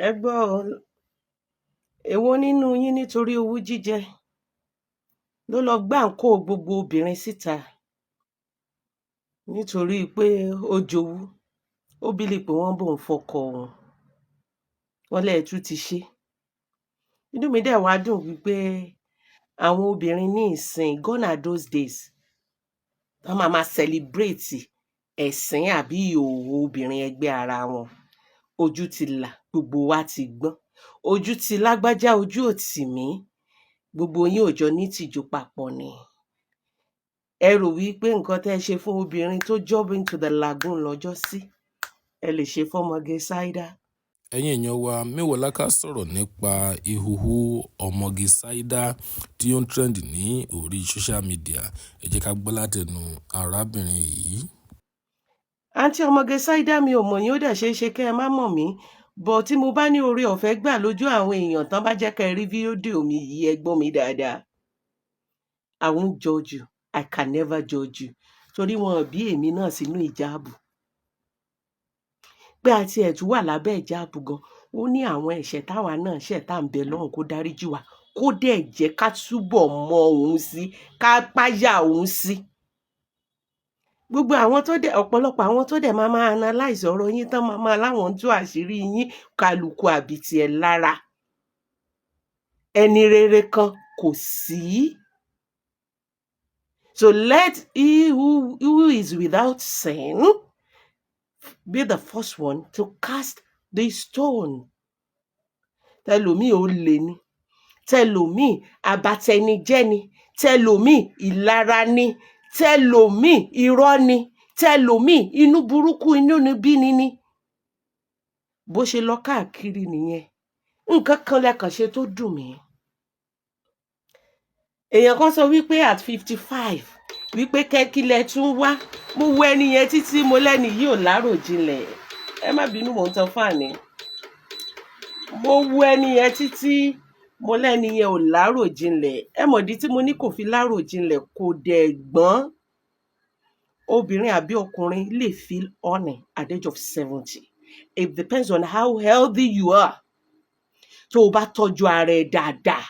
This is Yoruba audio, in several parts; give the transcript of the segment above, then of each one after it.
Ẹ gbọ́ o, èwo nínú yín nítorí owú jíjẹ ló lọ gbá àǹkóò gbogbo obìnrin síta nítorí pé ó jowú, ó believe pé wọ́n bóun fọkọ òun? Wọ́n lẹ́ ẹ tún ti ṣe. Inú mi dẹ̀ wá dùn wípé àwọn obìnrin ní ìsìn, gone are those days wọ́n máa máa celebrate ẹ̀sín àbí ìhòòhò obìnrin ẹgbẹ́ ara wọn. Ojú ti là, gbogbo wa ti gbọ́n. Ojú ti lágbájá, ojú ò tì mí. Gbogbo yín ò jọ ní tìjú papọ̀ ni. Ẹ rò wípé nǹkan tẹ́ ẹ ṣe fún obìnrin tó jump into the lagoon lọ́jọ́sí, ẹ lè ṣe fọ́mọge Saida. Ẹ̀yin èèyàn wa, Mewolaka sọ̀rọ̀ nípa ìhòòhò ọmọge Saida tí ó ń trend ní orí social media. Ẹ jẹ́ ká gbọ́ látẹnu arábìnrin yìí. Àǹtí ọmọge Saida, mi ò mọ̀ yín, ó dẹ̀ ṣeé ṣe kẹ́ ẹ má mọ̀ mí, but tí mo bá ní oore ọ̀fẹ́ gbà lójú àwọn èèyàn tán bá jẹ́ kẹ́ ẹ rí fídíò mi yìí, ẹ gbọ́ mi dáadáa. I won't judge you. I can never judge you. Torí wọn ò bí èmi náà sínú ìjáàbù. Pé a tiẹ̀ tún wà lábẹ́ ìjáàbù gan, ó ní àwọn ẹ̀ṣẹ̀ táwa náà ṣẹ̀ tá à ń bẹ Ọlọ́run kó dáríjì wá, kó dẹ̀ jẹ́ ká túbọ̀ mọ òun sí, ká páyà òun sí. Gbogbo àwọn tó dẹ̀, ọ̀pọ̀lọpọ̀ àwọn tó dẹ̀ máa máa analyse ọ̀rọ̀ yín tán, máa máa láwọn ń tú àṣírí yín, kálukú àbí tiẹ̀ lára. Ẹni rere kan kò sí. So let he who is without sin be the first one to cast the stone. Tẹlòmíì olè ni, tẹlòmíì abatẹnijẹ́ ni, tẹlòmíì ìlara ni, tẹlòmíì irọ́ ni, tẹlòmíì inú burúkú, inúnibíni ni. Bó ṣe lọ káàkiri nìyẹn. Nǹkan kan lẹ kàn ṣe tó dùn mí. Èèyàn kan sọ wípé at 55, wípé kí lẹ tún wá. Mo wo ẹni yẹn títí, mo lẹ́ni yìí ò láròjinlẹ̀. Ẹ má bínú, mò ń tan fan. Mo wo ẹni yẹn títí, mo lẹ́ni yẹn ò láròjinlẹ̀. Ẹ mọ̀dí tí mo ní kò fi láròjinlẹ̀, kò dẹ̀ gbọ́n. Obìnrin àbí ọkùnrin lè feel horny at the age of 70. It depends on how healthy you are. Tó o bá tọ́jú ara ẹ dáadáa,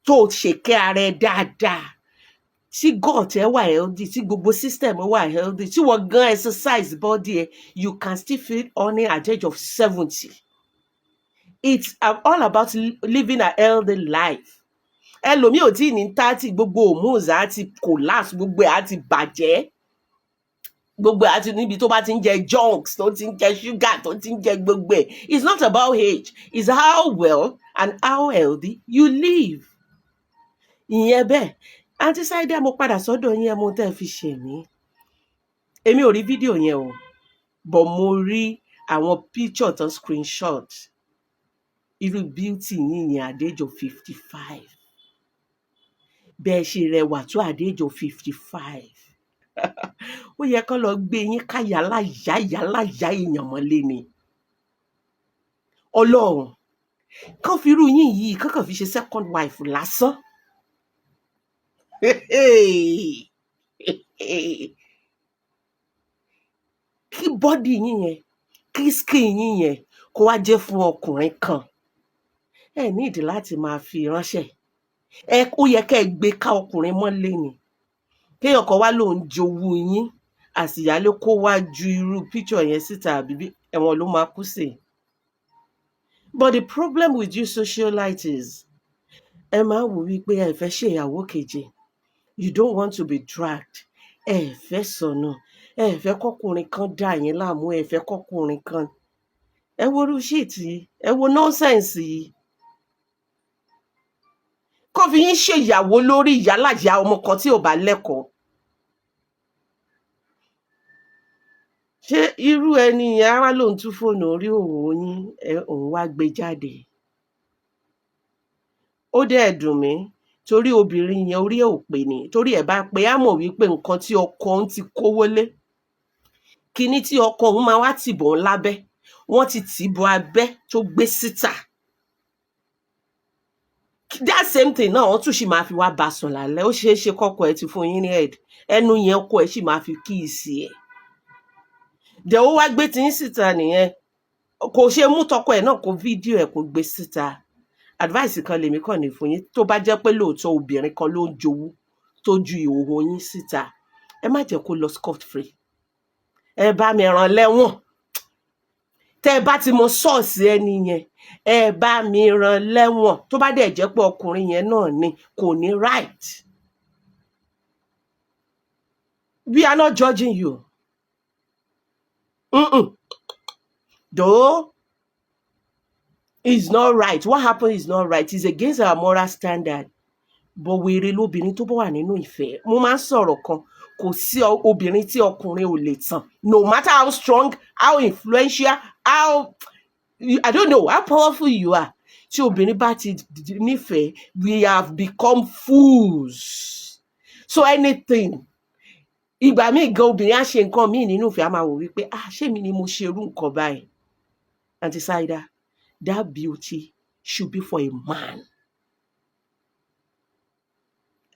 tó o ṣèkẹ́ ara ẹ dáadáa, tí gut ẹ wà healthy, tí gbogbo system ẹ wà healthy, tí wọ́n gan exercise body ẹ, you can still feel horny at the age of 70. It's all about living a healthy life. Ẹlòmíì ò tí ì ní 30, gbogbo hormones á ti collapse, gbogbo ẹ̀ á ti bàjẹ́, gbogbo ẹ̀ á ti níbi tó bá ti ń jẹ junks, tó ti ń jẹ sugar, tó ti ń jẹ gbogbo ẹ̀. It's not about age, it's how well and how healthy you live. Ìyẹn bẹ́ẹ̀. Àǹtí Saida, mo padà sọ́dọ̀ yín. Ẹ mọ ohun tẹ́ ẹ fi ṣe mí. Èmi ò rí fídíò yẹn o, but mo rí àwọn picture tán screenshot. Irú beauty yín yẹn at the age of 55, bẹ́ẹ̀ ṣe rẹwà tó at the age of 55, ó yẹ kán lọ gbé yín ká yàláyà yàláyà èèyàn mọ́lé ni. Ọlọ́run kán fi irú yín yìí kán kàn fi ṣe second wife lásán. Kí body yín yẹn, kí skin yín yẹn kó wá jẹ́ fún ọkùnrin kan, ẹ nídìí láti máa fi ránṣẹ́ ẹ. Ó yẹ kẹ́ ẹ gbé ká ọkùnrin mọ́lé ni. Kéèyàn kan wá lòun jowú yín àsìyálé, kó wá ju irú picture yẹn síta, àbí bí ẹ̀wọ̀n ló máa kú sí. But the problem with you socialites is ẹ máa ń wò wípé ẹ fẹ́ ṣèyàwó kejì. You don't want to be dragged. Ẹ fẹ́ sọnù, ẹ fẹ́ kọkùnrin kan dà yín láàmú, ẹ fẹ́ kọkùnrin kan. Ẹ wo irú shit yìí, ẹ wo nonsense yìí. Kó fi yín ṣèyàwó lórí ìyálàyà ọmọ kan tí ò bá lẹ́kọ̀ọ́. Ṣé irú ẹni yẹn á wá lóun tú fóònù orí òwò yín, ẹ òun wá gbé jáde? Ó dẹ̀ dùn mí torí obìnrin yẹn, orí ẹ̀ ò pé ni. Torí ẹ̀ bá pé, á mọ̀ wípé nǹkan tí ọkọ òun ti kówó lé, kinní tí ọkọ òun máa wá tìbọ̀ òun lábẹ́, wọ́n ti tì í bọ abẹ́ tó gbé síta. That same thing náà, wọ́n tún sì máa fi wá bá a sùn lálẹ́. Ó ṣeé ṣe kọ́kọ ẹ̀ ti fún yín ní head, ẹnu yẹn ọkọ ẹ̀ sì máa fi kiss ẹ̀. Dẹ̀ ó wá gbé tí ń síta nìyẹn. Kò ṣe mú tọkọ ẹ̀ náà kó fídíò ẹ̀ kó gbé síta. Advice kan lèmi kàn ní fún yín: tó bá jẹ́ pé lóòótọ́ obìnrin kan ló ń jowú tó ju ìhòòhò yín síta, ẹ má jẹ́ kó lọ scot free. Ẹ bá mi rán lẹ́wọ̀n. Tẹ́ ẹ bá ti mọ source ẹni yẹn, ẹ bá mi rán lẹ́wọ̀n. Tó bá dẹ̀ jẹ́ pé ọkùnrin yẹn náà ni, kò ní right. We are not judging you. Though it's not right, what happened is not right, it's against our moral standard, but wèrè lobìnrin tó bá wà nínú ìfẹ́. Mo máa ń sọ̀rọ̀ kan, kò sí obìnrin tí ọkùnrin ò lè tàn. No matter how strong, how influential, how, I don't know, how powerful you are, tí obìnrin bá ti nífẹ̀ẹ́, we have become fools. So anything, ìgbà míì gan, obìnrin á ṣe nǹkan míì nínú ìfẹ́, á máa wò wípé, "Ah, ṣé mi ni mo ṣe irú nǹkan báyìí?" Aunty Saida, that beauty should be for a man.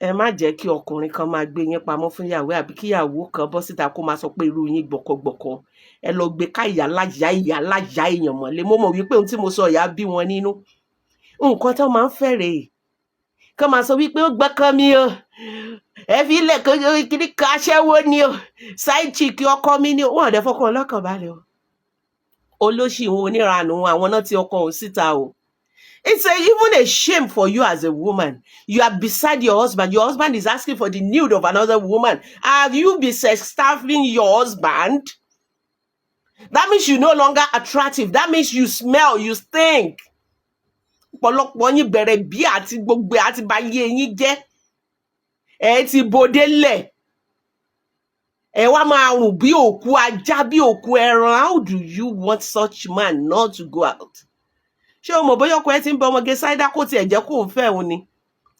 Ẹ má jẹ́ kí ọkùnrin kan máa gbé yín pamọ́ fún ìyàwó, àbí kíyàwó kan bọ́ síta kó máa sọ pé irú yín gbọ̀kọ̀gbọ̀kọ̀. Ẹ lọ gbé ká ìyá láyà, ìyá láyà èèyàn mọ́lé. Mo mọ̀ wípé ohun tí mo sọ, ìyá bí wọn nínú. Nǹkan tó máa ń fẹ́ rèé, kán máa sọ wípé ó gbọ́kàn mi o, ẹ fi ilẹ̀ kiri kan, aṣẹ́wó ni o, side chick ọkọ mi ni o. Wọn ò dẹ̀ fọkàn ọlọ́kàn balẹ̀ o. Olóṣì wọn, oníranù wọn, àwọn náà ti ọkọ òun síta o. It's even a shame for you as a woman. You are beside your husband. Your husband is asking for the nude of another woman. Have you been starving your husband? That means you're no longer attractive. That means you smell, you stink. Ọ̀pọ̀lọpọ̀ yín bẹ̀rẹ̀ bí àti gbogbo ẹ̀ àti bá yé yín jẹ́. Ẹ ti bodé lẹ̀. Ẹ wá máa rùn bí òkú ajá, bí òkú ẹran. How do you want such man not to go out? Ṣé o mọ̀ bóyá ọkọ ẹ ti ń bẹ ọmọge Saida kó tiẹ̀ jẹ́ kó ń fẹ́ òun ni?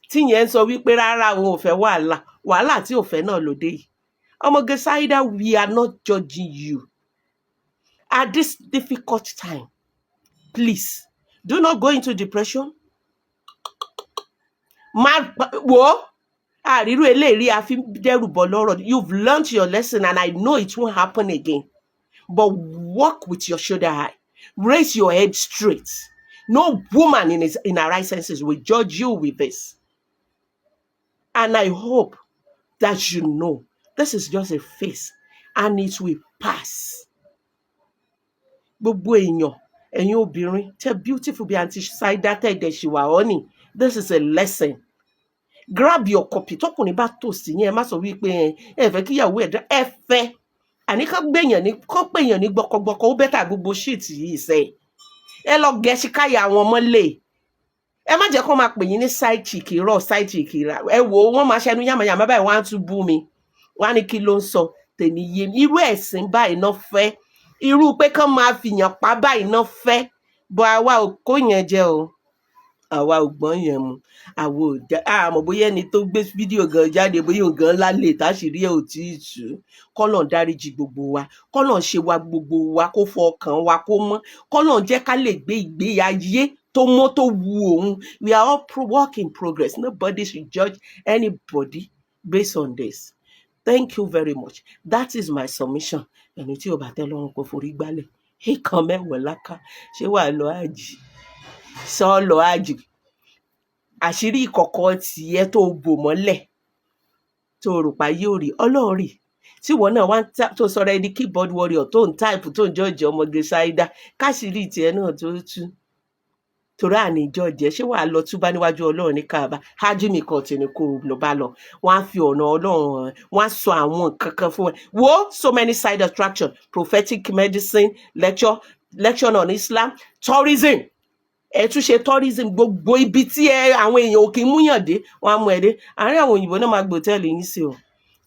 Tíyẹn ń sọ wípé rárá, òun ò fẹ́ wàhálà. Wàhálà tí ò fẹ́ náà lóde yìí. Ọmọge Saida, we are not judging you. At this difficult time, please do not go into depression. Má wò ó, àrírú eléyìí a fi ń dẹ́rù bọ̀ lọ́rọ̀. You've learnt your lesson and I know it won't happen again, but walk with your shoulder high, raise your head straight. No woman in her right senses will judge you with this, and I hope that you know this is just a phase and it will pass. Gbogbo èèyàn, ẹ̀yin obìnrin tẹ́ beautiful bí Aunty Saida, tẹ́ dẹ̀ ṣì wà ọ́, this is a lesson. Grab your copy. Tọkùnrin bá tò sí yẹn, ẹ má sọ wípé ẹ fẹ́ kíyàwó ẹ̀ ẹ fẹ́ àní kán gbèyàn ní kán pèyàn ní gbọkọgbọkọ. Ó better gbogbo shit yìí sẹ. Ẹ lọ gẹṣin káyà àwọn mọ́lẹ̀. Ẹ má jẹ́ kó máa pè yín ní side chick. Irọ́, side chick ra. Ẹ wò ó, wọ́n máa ṣẹnu yàmàyàmá báyìí, wọ́n á tún bú mi, wọ́n á ní kí ló ń sọ. Tèmi yé mi. Irú ẹ̀sìn báyìí náà fẹ́, irú pé kán máa fìyàn pa báyìí náà fẹ́ bọ́. Àwa ò kó yẹn jẹ o, àwa ò gbọ́n yẹn mu, àwa ò jẹ́ àmọ́ bóyá ẹni tó gbé fídíò gan jáde, bóyá òun gan lálẹ́ táṣìírí ẹ̀ ò tí ì tú. Kọ́lọ̀ dáríjì gbogbo wa, kọ́lọ̀ ṣe wa gbogbo wa, kó fọ ọkàn wa kó mọ́, kọ́lọ̀ jẹ́ ká lè gbé ìgbé ayé tó mọ́ tó wu òun. We are all work in progress. Nobody should judge anybody based on this. Thank you very much. That is my submission. Ẹni tí ò bá tẹ́ lọ́rùn, kó forí gbálẹ̀. Ìkan mẹ́wàá láká. Ṣé wàá lọ àjì sọ lọ àjì? Àṣírí ìkọ̀kọ̀ tiẹ̀ tó bò mọ́lẹ̀, tó rò pa yóò rí, Ọlọ́run rí. Tí ìwọ náà wá ń tó sọ̀rọ̀ ẹni keyboard warrior, tó ń type, tó ń judge ọmọge Saida, káṣírí tiẹ̀ náà tó tú, torí àní judge. Ṣé wàá lọ túbá níwájú Ọlọ́run ní Kaaba? Hajj mi kan tì ní kó lọ bá lọ, wọ́n á fi ọ̀nà Ọlọ́run hàn, wọ́n á sọ àwọn nǹkan kan fún ẹ. Wo so many side attraction: prophetic medicine, lecture, lecture on Islam, tourism. Ẹ tún ṣe tourism, gbogbo ibi tí ẹ àwọn èèyàn ò kì í múyàn dé, wọn á mú ẹ dé. Àárín àwọn òyìnbó náà máa gbé hòtẹ́ẹ̀lì yín sí o,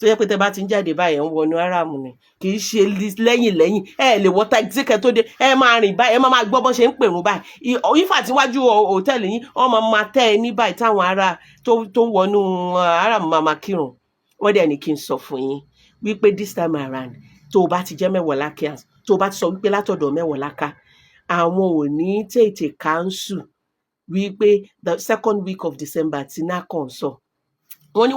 tó yẹ pé tẹ bá ti ń jáde báyìí, ẹ ń wọnú aráàmù ni, kì í ṣe lẹ́yìn lẹ́yìn. Ẹ lè wọ taxi kẹ tó dé, ẹ máa rìn báyìí, ẹ máa máa gbọ́ bọ́n ṣe ń pèrún báyìí. Ifá tíwájú hòtẹ́ẹ̀lì yín, wọ́n máa máa tẹ́ ẹ ní báyìí, táwọn ará tó ń wọnú aráàmù máa máa kírun. Wọ́n dẹ̀ ní kí n sọ fún yín wípé this time around, tó o bá ti jẹ́ Mẹ́wọ̀lákíá, tó o bá ti sọ wípé látọ̀dọ̀ Mẹ́wọ̀láká, àwọn ò ní tètè cancel wípé the second week of December tí NACON sọ wọ́n ní.